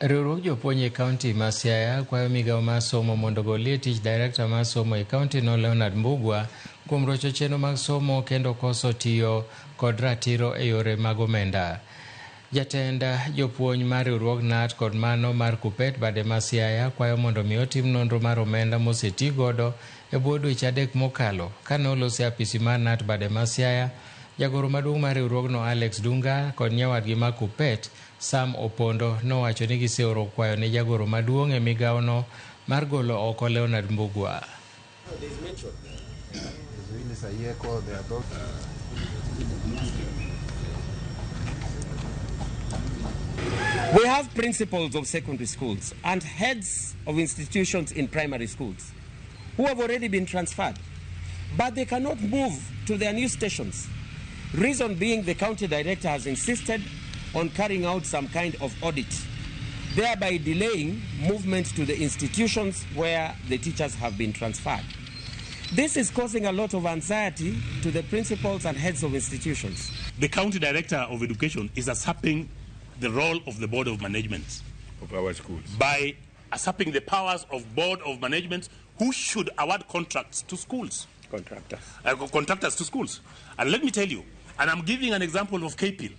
Riwruog jopuonj e kaunti ma Siaya kwayo migawo mar somo mondo ogolie tich director mar somo e kaunti no Leonard Mbugua kuom rocho chenro mag somo kendo koso tiyo kod ratiro e yore mag omenda. Jatend jopuonj mar riwruog KNUT kod mano mar KUPPET bade ma Siaya kwayo mondo mi otim nonro mar omenda moseti godo e bwo dweche adek mokalo. Kane olosi apisi mar KNUT bade ma Siaya, jagoro maduong' mar riwruogno Alex Dunga kod nyawadgi mar KUPPET Sam Opondo nowacho ni giseoro kwayo ne jagoro maduong' e migawono mar golo oko Leonard Mbugua. We have principals of secondary schools and heads of institutions in primary schools who have already been transferred, but they cannot move to their new stations. Reason being, the county director has insisted on carrying out some kind of audit, thereby delaying movement to the institutions where the teachers have been transferred. This is causing a lot of anxiety to the principals and heads of institutions. The county director of education is usurping the role of the board of management of our schools by usurping the powers of board of management who should award contracts to schools. Contractors. Contractors to schools. And let me tell you, and I'm giving an example of KPIL.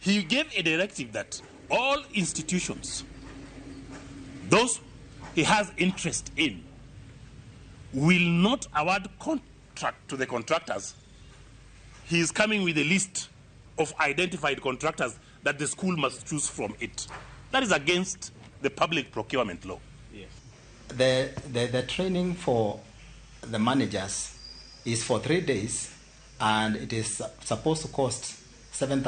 He gave a directive that all institutions, those he has interest in, will not award contract to the contractors. He is coming with a list of identified contractors that the school must choose from it. That is against the public procurement law. Yes. The training for the managers is for 3 days, and it is supposed to cost 7,000.